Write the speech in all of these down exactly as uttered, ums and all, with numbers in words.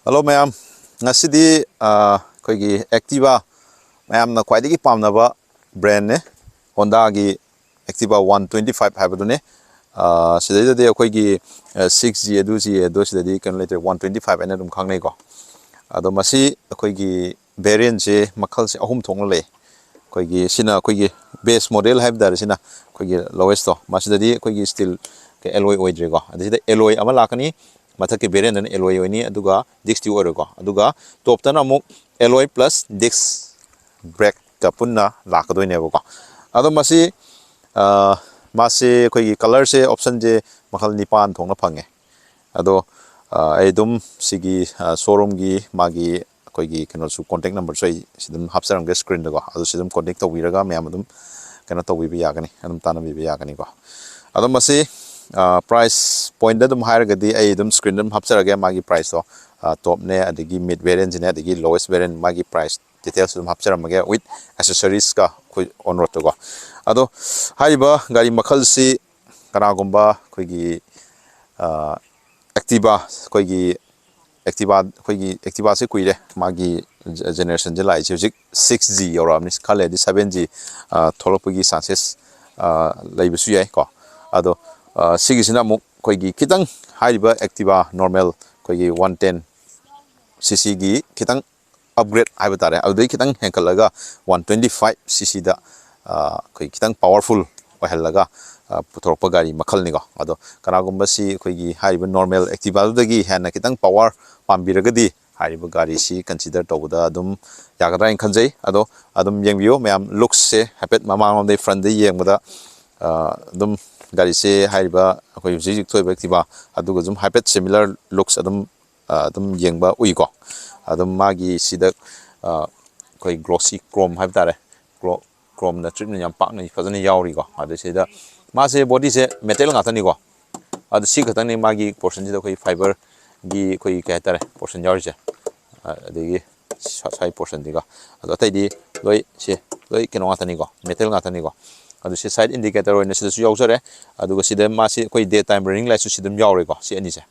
Hello ꯃꯌꯥꯝ, ꯉꯁꯤꯗꯤ ꯑ, ꯑꯩꯈꯣꯏꯒꯤ Activa, ꯃꯌꯥꯝꯅ ꯈ꯭ꯋꯥꯏꯗꯒꯤ ꯄꯥꯝꯅꯕ brandꯅꯦ, Hondaꯒꯤ Activa one twenty five ꯍꯥꯏꯕꯗꯨꯅꯦ꯫ ꯑ, ꯁꯤꯗꯩꯗꯗꯤ ꯑꯩꯈꯣꯏꯒꯤ six G ꯑꯗꯨ G ꯑꯗꯣ ꯁꯤꯗꯗꯤ ꯀꯩꯅꯣ ꯂꯩꯇ꯭ꯔꯦ, one twenty five ꯍꯥꯏꯅ ꯑꯗꯨꯝ ꯈꯪꯅꯩꯀꯣ꯫ ꯑꯗꯣ ꯃꯁꯤ ꯑꯩꯈꯣꯏꯒꯤ variantꯁꯦ ꯃꯈꯜꯁꯦ ꯑꯍꯨꯝ ꯊꯣꯛꯅ ꯂꯩ꯫ ꯑꯩꯈꯣꯏꯒꯤ ꯁꯤꯅ ꯑꯩꯈꯣꯏꯒꯤ base model ꯍꯥꯏꯕ ꯇꯥꯔꯦ, ꯁꯤꯅ ꯑꯩꯈꯣꯏꯒꯤ lowestꯇꯣ, ꯃꯁꯤꯗꯗꯤ ꯑꯩꯈꯣꯏꯒꯤ steel alloy ꯑꯣꯏꯗ꯭ꯔꯦꯀꯣ꯫ ꯑꯗ ꯁꯤꯗ alloy ꯑꯃ ꯂꯥꯛꯀꯅꯤ, ꯃꯊꯛꯀꯤ variantꯅ alloy ꯑꯣꯏꯅꯤ, ꯑꯗꯨꯒ discꯇꯤ ꯑꯣꯏꯔꯣꯏꯀꯣ꯫ ꯑꯗꯨꯒ topꯇꯅ ꯑꯃꯨꯛ alloy plus disc brakeꯀ ꯄꯨꯟꯅ ꯂꯥꯛꯀꯗꯣꯏꯅꯦꯕꯀꯣ꯫ ꯑꯗꯣ ꯃꯁꯤ ꯑ, ꯃꯥꯁꯦ ꯑꯩꯈꯣꯏꯒꯤ colorꯁꯦ optionꯁꯦ ꯃꯈꯜ ꯅꯤꯄꯥꯟ ꯊꯣꯛꯅ ꯐꯪꯉꯦ꯫ ꯑꯗꯣ ꯑ, ꯑꯩ ꯑꯗꯨꯝ ꯁꯤꯒꯤ showroomꯒꯤ ꯃꯥꯒꯤ ꯑꯩꯈꯣꯏꯒꯤ ꯀꯩꯅꯣꯁꯨ, contact numberꯁꯨ ꯑꯩ ꯁꯤ ꯑꯗꯨꯝ ꯍꯥꯞꯆꯔꯝꯒꯦ screenꯗꯀꯣ꯫ ꯑꯗꯨ ꯁꯤ ꯑꯗꯨꯝ contact ꯇꯧꯕꯤꯔꯒ ꯃꯌꯥꯝ ꯑꯗꯨꯝ ꯀꯩꯅꯣ ꯇꯧꯕꯤꯕ ꯌꯥꯒꯅꯤ, ꯑꯗꯨꯝ ꯇꯥꯟꯅꯕꯤꯕ ꯌꯥꯒꯅꯤꯀꯣ꯫ ꯑꯗꯣ ꯃꯁꯤ price pointꯇ ꯑꯗꯨꯝ ꯍꯥꯏꯔꯒꯗꯤ ꯑꯩ ꯑꯗꯨꯝ screenꯗ ꯑꯗꯨꯝ ꯍꯥꯞꯆꯔꯒꯦ ꯃꯥꯒꯤ priceꯇꯣ꯫ Topꯅꯦ, ꯑꯗꯒꯤ mid variantꯁꯤꯅꯦ, ꯑꯗꯒꯤ lowest variant, ꯃꯥꯒꯤ price details ꯑꯗꯨꯝ ꯍꯥꯞꯆꯔꯝꯃꯒꯦ with accessoriesꯀ ꯑꯩꯈꯣꯏ on roadꯇꯀꯣ꯫ ꯑꯗꯣ ꯍꯥꯏꯔꯤꯕ ꯒꯥꯔꯤ ꯃꯈꯜꯁꯤ ꯀꯅꯥꯒꯨꯝꯕ ꯑꯩꯈꯣꯏꯒꯤ Activa, ꯑꯩꯈꯣꯏꯒꯤ Activa, ꯑꯩꯈꯣꯏꯒꯤ Activaꯁꯦ ꯀꯨꯏꯔꯦ, ꯃꯥꯒꯤ generationꯁꯦ ꯂꯥꯛꯏꯁꯦ ꯍꯧꯖꯤꯛ six G ꯌꯧꯔꯛꯑꯕꯅꯤ, ꯈꯔ ꯂꯩꯔꯗꯤ seven G ꯊꯣꯛꯂꯛꯄꯒꯤ chances ꯂꯩꯕꯁꯨ ꯌꯥꯏ ꯀꯣ꯫ ꯑꯗꯣ ꯁꯤꯒꯤꯁꯤꯅ ꯑꯃꯨꯛ ꯑꯩꯈꯣꯏꯒꯤ ꯈꯤꯇꯪ, ꯍꯥꯏꯔꯤꯕ Activa normal ꯑꯩꯈꯣꯏꯒꯤ one ten ccꯒꯤ ꯈꯤꯇꯪ upgrade ꯍꯥꯏꯕ ꯇꯥꯔꯦ, ꯑꯗꯨꯗꯩ ꯈꯤꯇꯪ ꯍꯦꯟꯒꯠꯂꯒ one twenty five ccꯗ ꯑꯩꯈꯣꯏ ꯈꯤꯇꯪ powerful ꯑꯣꯏꯍꯜꯂꯒ ꯄꯨꯊꯣꯔꯛꯄ ꯒꯥꯔꯤ ꯃꯈꯜꯅꯤꯀꯣ꯫ ꯑꯗꯣ ꯀꯅꯥꯒꯨꯝꯕ ꯁꯤ ꯑꯩꯈꯣꯏꯒꯤ ꯍꯥꯏꯔꯤꯕ normal Activaꯗꯨꯗꯒꯤ ꯍꯦꯟꯅ ꯈꯤꯇꯪ power ꯄꯥꯝꯕꯤꯔꯒꯗꯤ ꯍꯥꯏꯔꯤꯕ ꯒꯥꯔꯤꯁꯤ consider ꯇꯧꯕꯗ ꯑꯗꯨꯝ ꯌꯥꯒꯗ꯭ꯔꯥ ꯍꯥꯏꯅ ꯈꯟꯖꯩ꯫ ꯑꯗꯣ ꯑꯗꯨꯝ ꯌꯦꯡꯕꯤꯌꯨ ꯃꯌꯥꯝ, looksꯁꯦ ꯍꯥꯏꯐꯦꯠ ꯃꯃꯥꯡꯂꯣꯝꯗꯒꯤ frontꯗꯒꯤ ꯌꯦꯡꯕꯗ ꯑꯗꯨꯝ ꯒꯥꯔꯤꯁꯦ ꯍꯥꯏꯔꯤꯕ ꯑꯩꯈꯣꯏ ꯍꯧꯖꯤꯛ ꯍꯧꯖꯤꯛ ꯊꯣꯛꯏꯕ Activa ꯑꯗꯨꯒ ꯑꯗꯨꯝ ꯍꯥꯏꯐꯦꯠ similar looks ꯑꯗꯨꯝ ꯑꯗꯨꯝ ꯌꯦꯡꯕ ꯎꯏꯀꯣ꯫ ꯑꯗꯨꯝ ꯃꯥꯒꯤ ꯁꯤꯗ ꯑꯩꯈꯣꯏ glossy chrome ꯍꯥꯏꯕ ꯇꯥꯔꯦ, chromeꯅ treatment ꯌꯥꯝ ꯄꯥꯛꯅ ꯐꯖꯅ ꯌꯥꯎꯔꯤꯀꯣ꯫ ꯑꯗꯨ ꯁꯤꯗ ꯃꯥꯁꯦ bodyꯁꯦ metal ꯉꯥꯛꯇꯅꯤꯀꯣ꯫ ꯑꯗꯨ ꯁꯤ ꯈꯛꯇꯪꯅꯤ ꯃꯥꯒꯤ portionꯁꯤꯗ ꯑꯩꯈꯣꯏ fiberꯒꯤ ꯑꯩꯈꯣꯏ ꯀꯩ ꯍꯥꯏꯇꯥꯔꯦ, portion ꯌꯥꯎꯔꯤꯁꯦ꯫ ꯑꯗꯒꯤ side portionꯗꯤꯀꯣ꯫ ꯑꯗꯣ ꯑꯇꯩꯗꯤ ꯂꯣꯏ ꯁꯤ ꯂꯣꯏ ꯀꯩꯅꯣ ꯉꯥꯛꯇꯅꯤꯀꯣ, metal ꯉꯥꯛꯇꯅꯤꯀꯣ꯫ ꯑꯗꯨ ꯁꯤ side indicator ꯑꯣꯏꯅ ꯁꯤꯗꯁꯨ ꯌꯥꯎꯖꯔꯦ꯫ ꯑꯗꯨꯒ ꯁꯤꯗ ꯃꯥꯁꯤ ꯑꯩꯈꯣꯏ day time running lightꯁꯨ ꯁꯤ ꯑꯗꯨꯝ ꯌꯥꯎꯔꯦꯀꯣ, ꯁꯤ ꯑꯅꯤꯁꯦ꯫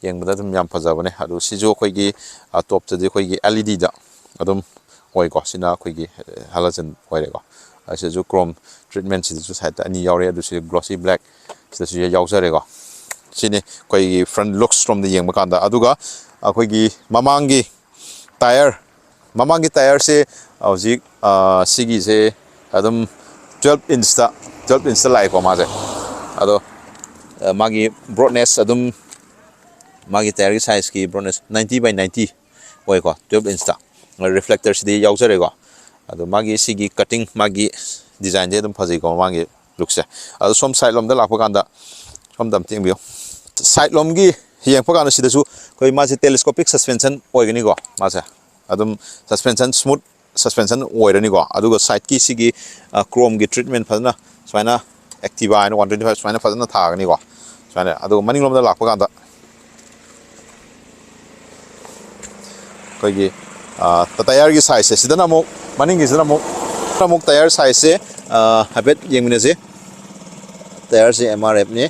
ꯌꯦꯡꯕꯗ ꯑꯗꯨꯝ ꯌꯥꯝ ꯐꯖꯕꯅꯦ꯫ ꯑꯗꯨ ꯁꯤꯁꯨ ꯑꯩꯈꯣꯏꯒꯤ ꯇꯣꯞꯇꯗꯤ ꯑꯩꯈꯣꯏꯒꯤ L E D ꯗ ꯑꯗꯨꯝ ꯑꯣꯏꯀꯣ꯫ ꯁꯤꯅ ꯑꯩꯈꯣꯏꯒꯤ ꯍꯦꯂꯣꯖꯟ ꯑꯣꯏꯔꯦꯀꯣ꯫ ꯑꯁꯤꯁꯨ ꯀ꯭ꯔꯣꯝ ꯇ꯭ꯔꯤꯠꯃꯦꯟꯁꯤꯗꯁꯨ ꯁꯥꯏꯠꯇ ꯑꯅꯤ ꯌꯥꯎꯔꯦ꯫ ꯑꯗꯨ ꯁꯤ ꯒ꯭ꯂꯣꯁꯤ ꯕ꯭ꯂꯦꯛ ꯁꯤꯗꯁꯨ ꯌꯥꯎꯖꯔꯦꯀꯣ꯫ ꯁꯤꯅꯤ ꯑꯩꯈꯣꯏꯒꯤ ꯐ꯭ꯔꯟ ꯂꯨꯛꯁ ꯔꯣꯝꯗ ꯌꯦꯡꯕ ꯀꯥꯟꯗ꯫ ꯑꯗꯨꯒ ꯑꯩꯈꯣꯏꯒꯤ ꯃꯃꯥꯡꯒꯤ ꯇꯥꯌꯔ, ꯃꯃꯥꯡꯒꯤ ꯇꯥꯌꯔꯁꯦ ꯍꯧꯖꯤꯛ ꯁꯤꯒꯤꯁꯦ ꯑꯗꯨꯝ twelve inch ꯇ, twelve inch ꯇ ꯂꯥꯛꯑꯦꯀꯣ ꯃꯥꯁꯦ꯫ ꯑꯗꯣ ꯃꯥꯒꯤ ꯕ꯭ꯔꯣꯗꯅꯦꯁ ꯑꯗꯨꯝ, ꯃꯥꯒꯤ ꯇꯥꯌꯔꯒꯤ ꯁꯥꯏꯖꯀꯤ ꯕ꯭ꯔꯣꯗꯅꯦꯁ ninety by ninety ꯑꯣꯏꯀꯣ, twelve inch ꯇ꯫ ꯔꯤꯐ꯭ꯂꯦꯛꯇꯔꯁꯤꯗꯤ ꯌꯥꯎꯖꯔꯦꯀꯣ꯫ ꯑꯗꯣ ꯃꯥꯒꯤ ꯁꯤꯒꯤ ꯀꯠꯇꯤꯡ, ꯃꯥꯒꯤ ꯗꯤꯖꯥꯏꯟꯁꯦ ꯑꯗꯨꯝ ꯐꯖꯩꯀꯣ ꯃꯃꯥꯡꯒꯤ ꯂꯨꯛꯁꯦ꯫ ꯑꯗꯣ ꯁꯣꯝ ꯁꯥꯏꯠ ꯂꯣꯝꯗ ꯂꯥꯛꯄ ꯀꯥꯟꯗ, ꯁꯣꯝꯗ ꯑꯝꯇ ꯌꯦꯡꯕꯤꯌꯨ꯫ ꯁꯥꯏꯠ ꯂꯣꯝꯒꯤ ꯌꯦꯡꯉꯛꯄ ꯀꯥꯟꯗ ꯁꯤꯗꯁꯨ ꯑꯩꯈꯣꯏ ꯃꯥꯁꯦ ꯇꯦꯂꯦꯁꯀꯣꯄꯤꯛ ꯁꯁꯄꯦꯟꯁꯟ ꯑꯣꯏꯒꯅꯤꯀꯣ꯫ ꯃꯥꯁꯦ ꯑꯗꯨꯝ ꯁꯁꯄꯦꯟꯁꯟ ꯁ꯭ꯃꯨꯠ ꯁꯁꯄꯦꯟꯁꯟ ꯑꯣꯏꯔꯅꯤꯀꯣ꯫ ꯑꯗꯨꯒ ꯁꯥꯏꯠꯀꯤ ꯁꯤꯒꯤ ꯀ꯭ꯔꯣꯝꯒꯤ ꯇ꯭ꯔꯤꯠꯃꯦꯟ ꯐꯖꯅ ꯁꯨꯃꯥꯏꯅ Activa ꯍꯥꯏꯅ one twenty five ꯁꯨꯃꯥꯏꯅ ꯐꯖꯅ ꯊꯥꯒꯅꯤꯀꯣ꯫ ꯁꯨꯃꯥꯏꯅ꯫ ꯑꯗꯨꯒ ꯃꯅꯤꯡꯂꯣꯝꯗ ꯂꯥꯛꯄ ꯀꯥꯟꯗ ꯑꯩꯈꯣꯏꯒꯤ ꯇꯥꯌꯔꯒꯤ ꯁꯥꯏꯖꯁꯦ, ꯁꯤꯗꯅ ꯑꯃꯨꯛ, ꯃꯅꯤꯡꯒꯤꯁꯤꯗꯅ ꯑꯃꯨꯛ, ꯑꯃꯨꯛ ꯇꯥꯌꯔ ꯁꯥꯏꯖꯁꯦ ꯍꯥꯏꯐꯦꯠ ꯌꯦꯡꯃꯤꯟꯅꯁꯦ꯫ ꯇꯥꯌꯔꯁꯦ M R F ꯅꯤ꯫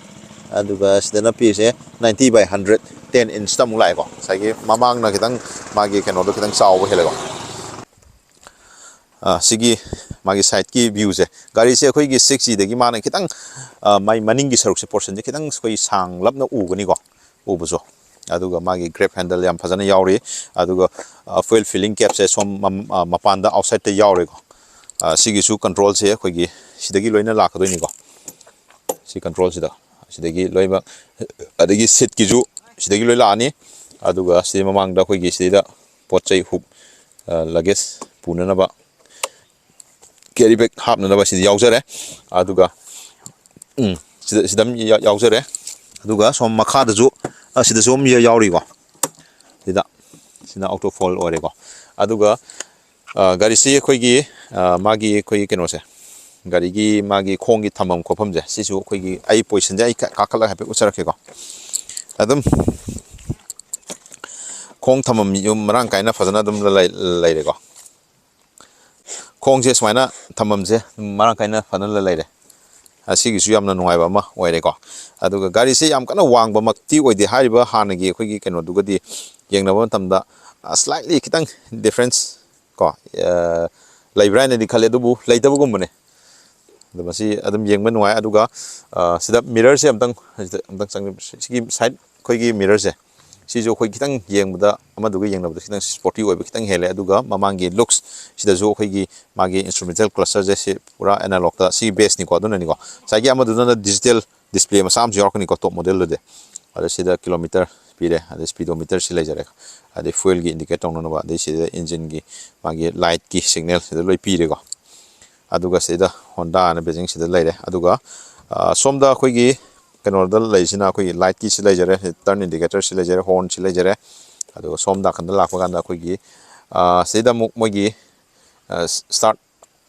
ꯑꯗꯨꯒ ꯁꯤꯗꯅ ꯄꯤꯔꯤꯁꯦ ninety by hundred, ten inch ꯇ ꯑꯃꯨꯛ ꯂꯥꯛꯑꯦꯀꯣ꯫ ꯉꯁꯥꯏꯒꯤ ꯃꯃꯥꯡꯅ ꯈꯤꯇꯪ ꯃꯥꯒꯤ ꯀꯩꯅꯣꯗꯣ ꯈꯤꯇꯪ ꯆꯥꯎꯕ ꯍꯦꯜꯂꯦꯀꯣ꯫ ꯁꯤꯒꯤ ꯃꯥꯒꯤ ꯁꯥꯏꯠꯀꯤ ꯚ꯭ꯌꯨꯁꯦ, ꯒꯥꯔꯤꯁꯦ ꯑꯩꯈꯣꯏꯒꯤ six G ꯗꯒꯤ ꯃꯥꯅ ꯈꯤꯇꯪ, ꯃꯥꯏ ꯃꯅꯤꯡꯒꯤ ꯁꯔꯨꯛꯁꯦ, ꯄꯣꯔꯁꯟꯁꯦ ꯈꯤꯇꯪ ꯑꯩꯈꯣꯏ ꯁꯥꯡꯂꯞꯅ ꯎꯒꯅꯤꯀꯣ, ꯎꯕꯁꯨ꯫ ꯑꯗꯨꯒ ꯃꯥꯒꯤ ꯒ꯭ꯔꯦꯞ ꯍꯦꯟꯗꯜ ꯌꯥꯝ ꯐꯖꯅ ꯌꯥꯎꯔꯤ꯫ ꯑꯗꯨꯒ ꯐ꯭ꯌꯨꯑꯦꯜ ꯐꯤꯂꯤꯡ ꯀꯦꯞꯁꯦ ꯁꯣꯝ ꯃꯄꯥꯟꯗ, ꯑꯥꯎꯠꯁꯥꯏꯠꯇ ꯌꯥꯎꯔꯦꯀꯣ꯫ ꯁꯤꯒꯤꯁꯨ ꯀꯟꯇ꯭ꯔꯣꯜꯁꯦ ꯑꯩꯈꯣꯏꯒꯤ ꯁꯤꯗꯒꯤ ꯂꯣꯏꯅ ꯂꯥꯛꯀꯗꯣꯏꯅꯤꯀꯣ꯫ ꯁꯤ ꯀꯟꯇ꯭ꯔꯣꯜꯁꯤꯗ, ꯁꯤꯗꯒꯤ ꯂꯣꯏꯅꯃꯛ, ꯑꯗꯒꯤ ꯁꯤꯠꯀꯤꯁꯨ ꯁꯤꯗꯒꯤ ꯂꯣꯏ ꯂꯥꯛꯑꯅꯤ꯫ ꯑꯗꯨꯒ ꯁꯤꯗꯤ ꯃꯃꯥꯡꯗ ꯑꯩꯈꯣꯏꯒꯤ ꯁꯤꯗ ꯄꯣꯠ ꯆꯩ ꯍꯨꯞ, ꯂꯒꯦꯖ ꯄꯨꯅꯅꯕ ꯀꯦꯔꯤ ꯕꯦꯒ ꯍꯥꯞꯅꯅꯕ ꯁꯤꯗ ꯌꯥꯎꯖꯔꯦ꯫ ꯑꯗꯨꯒ, ꯎꯝ, ꯁꯤꯗ, ꯁꯤꯗ ꯑꯃ ꯌꯥꯎꯖꯔꯦ꯫ ꯑꯗꯨꯒ ꯁꯣꯝ ꯃꯈꯥꯗꯁꯨ, ꯑꯁꯤꯗꯁꯨ ꯑꯃ ꯌꯥꯎꯔꯤꯀꯣ꯫ ꯁꯤꯗ, ꯁꯤꯅ ꯑꯣꯇꯣ ꯐꯣꯜ ꯑꯣꯏꯔꯦꯀꯣ꯫ ꯑꯗꯨꯒ ꯒꯥꯔꯤꯁꯤ ꯑꯩꯈꯣꯏꯒꯤ, ꯃꯥꯒꯤ ꯑꯩꯈꯣꯏꯒꯤ ꯀꯩꯅꯣꯁꯦ, ꯒꯥꯔꯤꯒꯤ ꯃꯥꯒꯤ ꯈꯣꯡꯒꯤ ꯊꯝꯐꯝ ꯈꯣꯠꯐꯝꯁꯦ, ꯁꯤꯁꯨ ꯑꯩꯈꯣꯏꯒꯤ, ꯑꯩ ꯄꯣꯖꯤꯁꯟꯁꯦ ꯑꯩ ꯀꯥꯈꯠꯂꯒ ꯍꯥꯏꯐꯦꯠ ꯎꯠꯆꯔꯛꯀꯦꯀꯣ꯫ ꯑꯗꯨꯝ ꯈꯣꯡ ꯊꯝꯐꯝ ꯌꯨꯝ ꯃꯔꯥꯡ ꯀꯥꯏꯅ ꯐꯖꯅ ꯑꯗꯨꯝ ꯂꯩꯔꯦꯀꯣ꯫ ꯈꯣꯡꯁꯦ ꯁꯨꯃꯥꯏꯅ ꯊꯝꯐꯝꯁꯦ ꯃꯔꯥꯡ ꯀꯥꯏꯅ ꯐꯖꯅ ꯂꯩꯔꯦ꯫ ꯑꯁꯤꯒꯤꯁꯨ ꯌꯥꯝꯅ ꯅꯨꯡꯉꯥꯏꯕ ꯑꯃ ꯑꯣꯏꯔꯦꯀꯣ꯫ ꯑꯗꯨꯒ ꯒꯥꯔꯤꯁꯦ ꯌꯥꯝ ꯀꯟꯅ ꯋꯥꯡꯕꯃꯛꯇꯤ ꯑꯣꯏꯗꯦ, ꯍꯥꯏꯔꯤꯕ ꯍꯥꯟꯅꯒꯤ ꯑꯩꯈꯣꯏꯒꯤ ꯀꯩꯅꯣꯗꯨꯒꯗꯤ ꯌꯦꯡꯅꯕ ꯃꯇꯝꯗ ꯁ꯭ꯂꯥꯏꯠꯂꯤ ꯈꯤꯇꯪ ꯗꯤꯐ꯭ꯔꯦꯟꯁ ꯀꯣ ꯂꯩꯕ꯭ꯔꯥ ꯍꯥꯏꯅꯗꯤ ꯈꯜꯂꯦ, ꯑꯗꯨꯕꯨ ꯂꯩꯇꯕꯒꯨꯝꯕꯅꯦ꯫ ꯑꯗꯣ ꯃꯁꯤ ꯑꯗꯨꯝ ꯌꯦꯡꯕ ꯅꯨꯡꯉꯥꯏ꯫ ꯑꯗꯨꯒ ꯁꯤꯗ ꯃꯤꯔꯔꯁꯦ ꯑꯝꯇꯪ, ꯁꯤꯗ ꯑꯝꯇꯪ ꯆꯪ-, ꯁꯤꯒꯤ ꯁꯥꯏꯠ ꯑꯩꯈꯣꯏꯒꯤ ꯃꯤꯔꯔꯁꯦ, ꯁꯤꯁꯨ ꯑꯩꯈꯣꯏ ꯈꯤꯇꯪ ꯌꯦꯡꯕꯗ ꯑꯃꯗꯨꯒ ꯌꯦꯡꯅꯕꯗ ꯈꯤꯇꯪ ꯁ꯭ꯄꯣꯔꯇꯤ ꯑꯣꯏꯕ ꯈꯤꯇꯪ ꯍꯦꯜꯂꯦ꯫ ꯑꯗꯨꯒ ꯃꯃꯥꯡꯒꯤ ꯂꯨꯛꯁ ꯁꯤꯗꯁꯨ ꯑꯩꯈꯣꯏꯒꯤ ꯃꯥꯒꯤ ꯏꯟꯁꯇ꯭ꯔꯨꯃꯦꯟꯇꯦꯜ ꯀ꯭ꯂꯁꯇꯔꯁꯦ ꯁꯤ ꯄꯨꯔꯥ ꯑꯦꯅꯥꯂꯣꯛꯇ, ꯁꯤ ꯕꯦꯁꯅꯤꯀꯣ꯫ ꯑꯗꯨꯅꯅꯤꯀꯣ, ꯉꯁꯥꯏꯒꯤ ꯑꯃꯗꯨꯗꯅ ꯗꯤꯖꯤꯇꯦꯜ ꯗꯤꯁꯄ꯭ꯂꯦ ꯃꯆꯥ ꯑꯃꯁꯨ ꯌꯥꯎꯔꯛꯀꯅꯤꯀꯣ, ꯇꯣꯞ ꯃꯣꯗꯦꯜꯗꯨꯗꯤ꯫ ꯑꯗ ꯁꯤꯗ ꯀꯤꯂꯣꯃꯤꯇꯔ ꯄꯤꯔꯦ, ꯑꯗꯩ ꯁ꯭ꯄꯤꯗꯣꯃꯤꯇꯔꯁꯤ ꯂꯩꯖꯔꯦ, ꯑꯗꯩ ꯐ꯭ꯌꯨꯑꯦꯜꯒꯤ ꯏꯟꯗꯤꯀꯦꯠ ꯇꯧꯅꯅꯕ, ꯑꯗꯩ ꯁꯤꯗ ꯏꯟꯖꯤꯟꯒꯤ ꯃꯥꯒꯤ ꯂꯥꯏꯠꯀꯤ ꯁꯤꯒꯅꯦꯜ ꯁꯤꯗ ꯂꯣꯏ ꯄꯤꯔꯦꯀꯣ꯫ ꯑꯗꯨꯒ ꯁꯤꯗ ꯍꯣꯟꯗꯥꯅ ꯕꯦꯖꯤꯡꯁꯤꯗ ꯂꯩꯔꯦ꯫ ꯑꯗꯨꯒ ꯁꯣꯝꯗ ꯑꯩꯈꯣꯏꯒꯤ ꯀꯩꯅꯣꯗ ꯂꯩꯔꯤꯁꯤꯅ ꯑꯩꯈꯣꯏꯒꯤ ꯂꯥꯏꯠꯀꯤꯁꯤ ꯂꯩꯖꯔꯦ, ꯇꯔꯟ ꯏꯟꯗꯤꯀꯦꯇꯔꯁꯤ ꯂꯩꯖꯔꯦ, ꯍꯣꯔꯟꯁꯤ ꯂꯩꯖꯔꯦ꯫ ꯑꯗꯨꯒ ꯁꯣꯝ ꯅꯥꯀꯟꯗ ꯂꯥꯛꯄ ꯀꯥꯟꯗ ꯑꯩꯈꯣꯏꯒꯤ ꯁꯤꯗ ꯑꯃꯨꯛ ꯃꯣꯏꯒꯤ ꯁ꯭ꯇꯥꯔꯠ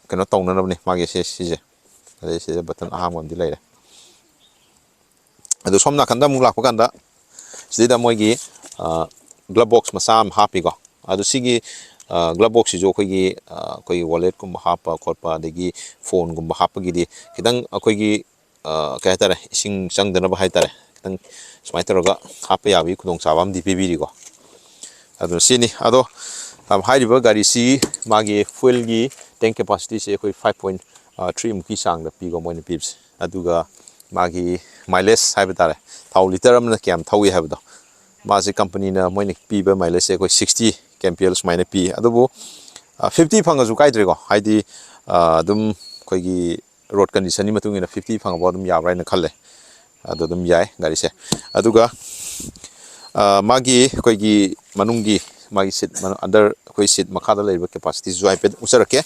ꯀꯩꯅꯣ ꯇꯧꯅꯅꯕꯅꯤ ꯃꯥꯒꯤ ꯁꯤ, ꯁꯤꯁꯦ꯫ ꯑꯗꯩ ꯁꯤꯗ ꯕꯇꯟ ꯑꯍꯥꯡꯕ ꯑꯃꯗꯤ ꯂꯩꯔꯦ꯫ ꯑꯗꯨ ꯁꯣꯝ ꯅꯥꯀꯟꯗ ꯑꯃꯨꯛ ꯂꯥꯛꯄ ꯀꯥꯟꯗ ꯁꯤꯗꯩꯗ ꯃꯣꯏꯒꯤ ꯒ꯭ꯂꯞ ꯕꯣꯛꯁ ꯃꯆꯥ ꯑꯃ ꯍꯥꯞꯄꯤꯀꯣ꯫ ꯑꯗꯨ ꯁꯤꯒꯤ ꯒ꯭ꯂꯞ ꯕꯣꯛꯁꯁꯤꯁꯨ ꯑꯩꯈꯣꯏꯒꯤ ꯑꯩꯈꯣꯏꯒꯤ ꯋꯥꯂꯦꯠꯀꯨꯝꯕ ꯍꯥꯞꯄ ꯈꯣꯠꯄ, ꯑꯗꯒꯤ ꯐꯣꯟꯒꯨꯝꯕ ꯍꯥꯞꯄꯒꯤꯗꯤ ꯈꯤꯇꯪ ꯑꯩꯈꯣꯏꯒꯤ ꯀꯩ ꯍꯥꯏꯇꯥꯔꯦ, ꯏꯁꯤꯡ ꯆꯪꯗꯅꯕ ꯍꯥꯏꯇꯥꯔꯦ, ꯈꯤꯇꯪ ꯁꯨꯃꯥꯏꯅ ꯇꯧꯔꯒ ꯍꯥꯞꯄ ꯌꯥꯕꯒꯤ ꯈꯨꯗꯣꯡꯆꯥꯕ ꯑꯃꯗꯤ ꯄꯤꯕꯤꯔꯤꯀꯣ꯫ ꯑꯗꯨꯅ ꯁꯤꯅꯤ꯫ ꯑꯗꯣ ꯍꯥꯏꯔꯤꯕ ꯒꯥꯔꯤꯁꯤ ꯃꯥꯒꯤ ꯐ꯭ꯌꯨꯑꯦꯜꯒꯤ ꯇꯦꯡ ꯀꯦꯄꯥꯁꯤꯇꯤꯁꯦ ꯑꯩꯈꯣꯏ ꯐꯥꯏꯚ ꯄꯣꯏꯟ ꯊ꯭ꯔꯤ ꯃꯨꯛꯀꯤ ꯆꯥꯡꯗ ꯄꯤꯀꯣ ꯃꯣꯏꯅ ꯄꯤꯕꯁꯦ꯫ ꯑꯗꯨꯒ ꯃꯥꯒꯤ ꯃꯥꯏꯂꯦꯖ ꯍꯥꯏꯕ ꯇꯥꯔꯦ, ꯊꯥꯎ ꯂꯤꯇꯔ ꯑꯃꯅ ꯀꯌꯥꯝ ꯊꯧꯏ ꯍꯥꯏꯕꯗꯣ, ꯃꯥꯁꯦ ꯀꯝꯄꯅꯤꯅ ꯃꯣꯏꯅ ꯄꯤꯕ ꯃꯥꯏꯂꯦꯖꯁꯦ ꯑꯩꯈꯣꯏ ꯁꯤꯛꯁꯇꯤ ꯀꯦꯝꯄꯤꯌꯦꯜ ꯁꯨꯃꯥꯏꯅ ꯄꯤ꯫ ꯑꯗꯨꯕꯨ ꯐꯤꯐꯇꯤ ꯐꯪꯉꯁꯨ ꯀꯥꯏꯗ꯭ꯔꯦꯀꯣ, ꯍꯥꯏꯗꯤ ꯑꯗꯨꯝ ꯑꯩꯈꯣꯏꯒꯤ ꯔꯣꯗ ꯀꯟꯗꯤꯁꯟꯒꯤ ꯃꯇꯨꯡ ꯏꯟꯅ ꯐꯤꯐꯇꯤ ꯐꯪꯉꯕ ꯑꯗꯨꯝ ꯌꯥꯕ꯭ꯔꯥ ꯍꯥꯏꯅ ꯈꯜꯂꯦ꯫ ꯑꯗꯨ ꯑꯗꯨꯝ ꯌꯥꯏ ꯒꯥꯔꯤꯁꯦ꯫ ꯑꯗꯨꯒ ꯃꯥꯒꯤ ꯑꯩꯈꯣꯏꯒꯤ ꯃꯅꯨꯡꯒꯤ ꯃꯥꯒꯤ ꯁꯤꯠ ꯑꯟꯗꯔ ꯑꯩꯈꯣꯏ ꯁꯤꯠ ꯃꯈꯥꯗ ꯂꯩꯔꯤꯕ ꯀꯦꯄꯥꯁꯤꯇꯤꯁꯤꯁꯨ ꯍꯥꯏꯐꯦꯠ ꯎꯠꯆꯔꯛꯀꯦ꯫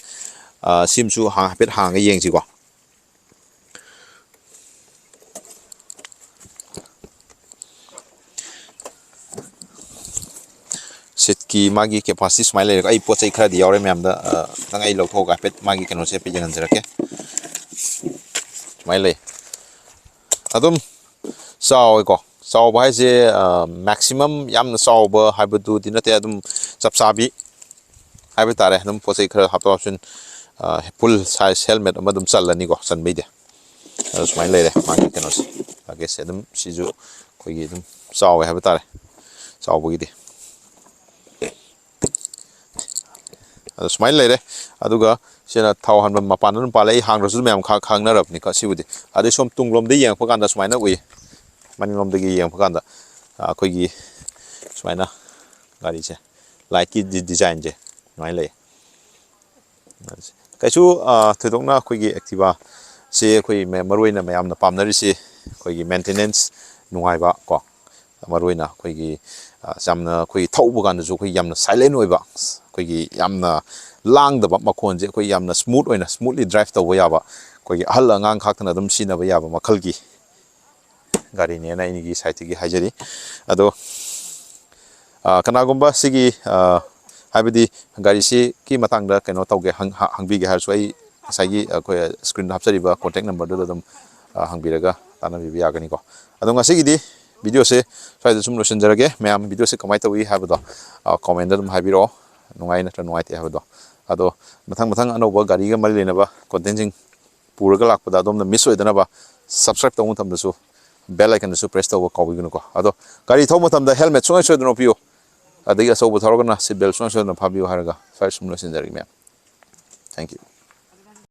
ꯁꯤꯝꯁꯨ ꯍꯥ-, ꯍꯥꯏꯐꯦꯠ ꯍꯥꯡꯉꯒ ꯌꯦꯡꯁꯤꯀꯣ꯫ ꯁꯤꯠꯀꯤ ꯃꯥꯒꯤ ꯀꯦꯄꯥꯁꯤꯇꯤ ꯁꯨꯃꯥꯏꯅ ꯂꯩꯔꯦꯀꯣ꯫ ꯑꯩ ꯄꯣꯠ ꯆꯩ ꯈꯔꯗꯤ ꯌꯥꯎꯔꯦ ꯃꯌꯥꯝꯗ, ꯑ, ꯈꯤꯇꯪ ꯑꯩ ꯂꯧꯊꯣꯛꯑꯒ ꯍꯥꯏꯐꯦꯠ ꯃꯥꯒꯤ ꯀꯩꯅꯣꯁꯦ ꯍꯥꯏꯐꯦꯠ ꯌꯦꯡꯍꯟꯖꯔꯛꯀꯦ꯫ ꯁꯨꯃꯥꯏꯅ ꯂꯩ꯫ ꯑꯗꯨꯝ ꯆꯥꯎꯋꯦꯀꯣ꯫ ꯆꯥꯎꯕ ꯍꯥꯏꯁꯦ, ꯑ, ꯃꯦꯛꯁꯤꯃꯝ ꯌꯥꯝꯅ ꯆꯥꯎꯕ ꯍꯥꯏꯕꯗꯨꯗꯤ ꯅꯠꯇꯦ, ꯑꯗꯨꯝ ꯆꯞ ꯆꯥꯕꯤ ꯍꯥꯏꯕ ꯇꯥꯔꯦ꯫ ꯑꯗꯨꯝ ꯄꯣꯠ ꯆꯩ ꯈꯔ ꯍꯥꯞꯇꯣꯛ ꯍꯥꯞꯆꯤꯟ, ꯑ, ꯐꯨꯜ ꯁꯥꯏꯖ ꯍꯦꯜꯃꯦꯠ ꯑꯃ ꯑꯗꯨꯝ ꯆꯜꯂꯅꯤꯀꯣ, ꯆꯟꯕꯩꯗꯤ꯫ ꯑꯗꯣ ꯁꯨꯃꯥꯏꯅ ꯂꯩꯔꯦ ꯃꯥꯒꯤ ꯀꯩꯅꯣꯁꯦ, ꯂꯒꯦꯖꯁꯦ ꯑꯗꯨꯝ ꯁꯤꯁꯨ ꯑꯩꯈꯣꯏꯒꯤ ꯑꯗꯨꯝ ꯆꯥꯎꯋꯦ ꯍꯥꯏꯕ ꯇꯥꯔꯦ꯫ ꯆꯥꯎꯕꯒꯤꯗꯤ ꯑꯗꯣ ꯁꯨꯃꯥꯏꯅ ꯂꯩꯔꯦ꯫ ꯑꯗꯨꯒ ꯁꯤꯅ ꯊꯥꯎ ꯍꯥꯟꯕ ꯃꯄꯥꯟꯗ ꯑꯗꯨꯝ ꯄꯥꯜꯂꯦ꯫ ꯑꯩ ꯍꯥꯡꯗ꯭ꯔꯁꯨ ꯃꯌꯥꯝ ꯈꯪ- ꯈꯪꯅꯔꯕꯅꯤꯀꯣ ꯁꯤꯕꯨꯗꯤ꯫ ꯑꯗꯩ ꯁꯣꯝ ꯇꯨꯡꯂꯣꯝꯗ ꯌꯦꯡꯉꯛꯄ ꯀꯥꯟꯗ ꯁꯨꯃꯥꯏꯅ ꯎꯏ꯫ ꯃꯅꯤꯡꯂꯣꯝꯗꯒꯤ ꯌꯦꯡꯉꯛꯄ ꯀꯥꯟꯗ, ꯑ, ꯑꯩꯈꯣꯏꯒꯤ ꯁꯨꯃꯥꯏꯅ ꯒꯥꯔꯤꯁꯦ, ꯂꯥꯏꯠꯀꯤ ꯗꯤ- ꯗꯤꯖꯥꯏꯟꯁꯦ ꯁꯨꯃꯥꯏꯅ ꯂꯩ꯫ ꯀꯩꯁꯨ, ꯑ, ꯊꯣꯏꯗꯣꯛꯅ ꯑꯩꯈꯣꯏꯒꯤ Activa ꯁꯦ ꯑꯩꯈꯣꯏ ꯃ- ꯃꯔꯨꯑꯣꯏꯅ ꯃꯌꯥꯝꯅ ꯄꯥꯝꯅꯔꯤꯁꯤ ꯑꯩꯈꯣꯏꯒꯤ ꯃꯦꯟꯇꯦꯅꯦꯟꯁ ꯅꯨꯡꯉꯥꯏꯕ ꯀꯣ, ꯃꯔꯨꯑꯣꯏꯅ ꯑꯩꯈꯣꯏꯒꯤ, ꯑ, ꯌꯥꯝꯅ ꯑꯩꯈꯣꯏ ꯊꯧꯕ ꯀꯥꯟꯗꯁꯨ ꯑꯩꯈꯣꯏ ꯌꯥꯝꯅ ꯁꯥꯏꯂꯦꯟ ꯑꯣꯏꯕ, ꯑꯩꯈꯣꯏꯒꯤ ꯌꯥꯝꯅ ꯂꯥꯡꯗꯕ, ꯃꯈꯣꯟꯁꯦ ꯑꯩꯈꯣꯏ ꯌꯥꯝꯅ ꯁ꯭ꯃꯨꯠ ꯑꯣꯏꯅ, ꯁ꯭ꯃꯨꯠꯂꯤ ꯗ꯭ꯔꯥꯏꯚ ꯇꯧꯕ ꯌꯥꯕ, ꯑꯩꯈꯣꯏꯒꯤ ꯑꯍꯜ ꯑꯉꯥꯡ ꯈꯥꯛꯇꯅ ꯑꯗꯨꯝ ꯁꯤꯖꯤꯟꯅꯕ ꯌꯥꯕ ꯃꯈꯜꯒꯤ ꯒꯥꯔꯤꯅꯦꯅ ꯑꯩꯒꯤ ꯁꯥꯏꯠꯇꯒꯤ ꯍꯥꯏꯖꯔꯤ꯫ ꯑꯗꯣ, ꯑ, ꯀꯅꯥꯒꯨꯝꯕ ꯁꯤꯒꯤ, ꯑ, ꯍꯥꯏꯕꯗꯤ ꯒꯥꯔꯤꯁꯤꯒꯤ ꯃꯇꯥꯡꯗ ꯀꯩꯅꯣ ꯇꯧꯒꯦ, ꯍꯪ- ꯍ- ꯍꯪꯕꯤꯒꯦ ꯍꯥꯏꯔꯁꯨ, ꯑꯩ ꯉꯁꯥꯏꯒꯤ ꯑꯩꯈꯣꯏ ꯁ꯭ꯀ꯭ꯔꯤꯟꯗ ꯍꯥꯞꯆꯔꯤꯕ ꯀꯣꯟꯇꯦꯛ ꯅꯝꯕꯔꯗꯨꯗ ꯑꯗꯨꯝ, ꯑ, ꯍꯪꯕꯤꯔꯒ ꯇꯥꯟꯅꯕꯤꯕ ꯌꯥꯒꯅꯤꯀꯣ꯫ ꯑꯗꯣ ꯉꯁꯤꯒꯤꯗꯤ ꯚꯤꯗꯤꯑꯣꯁꯦ ꯁ꯭ꯋꯥꯏꯗ ꯁꯨꯝ ꯂꯣꯏꯁꯤꯟꯖꯔꯒꯦ꯫ ꯃꯌꯥꯝ ꯚꯤꯗꯤꯑꯣꯁꯦ ꯀꯃꯥꯏꯅ ꯇꯧꯏ ꯍꯥꯏꯕꯗꯣ, ꯑ, ꯀꯣꯃꯦꯟꯗ ꯑꯗꯨꯝ ꯍꯥꯏꯕꯤꯔꯛꯑꯣ, ꯅꯨꯡꯉꯥꯏ ꯅꯠꯇ꯭ꯔ ꯅꯨꯡꯉꯥꯏꯇꯦ ꯍꯥꯏꯕꯗꯣ꯫ ꯑꯗꯣ ꯃꯊꯪ ꯃꯊꯪ ꯑꯅꯧꯕ ꯒꯥꯔꯤꯒ ꯃꯔꯤ ꯂꯩꯅꯕ ꯀꯣꯟꯇꯦꯟꯁꯤꯡ ꯄꯨꯔꯒ ꯂꯥꯛꯄꯗ ꯑꯗꯣꯝꯅ ꯃꯤꯁ ꯑꯣꯏꯗꯅꯕ subscribe ꯇꯧꯕ ꯃꯇꯝꯗꯁꯨ bell iconꯗꯁꯨ press ꯇꯧꯕ ꯀꯥꯎꯕꯤꯒꯅꯨꯀꯣ꯫ ꯑꯗꯣ ꯒꯥꯔꯤ ꯊꯧꯕ ꯃꯇꯝꯗ helmet ꯁꯨꯡꯁꯣꯏ ꯁꯣꯏꯗꯅ ꯎꯞꯄꯤꯌꯨ, ꯑꯗꯒꯤ ꯑꯆꯧꯕ ꯊꯧꯔꯒꯅ seat belt ꯁꯨꯡꯁꯣꯏ ꯁꯣꯏꯗꯅ ꯐꯥꯕꯤꯌꯨ ꯍꯥꯏꯔꯒ ꯁ꯭ꯋꯥꯏ ꯁꯨꯝ ꯂꯣꯏꯁꯤꯟꯖꯔꯒꯦ ꯃꯌꯥꯝ꯫ Thank you꯫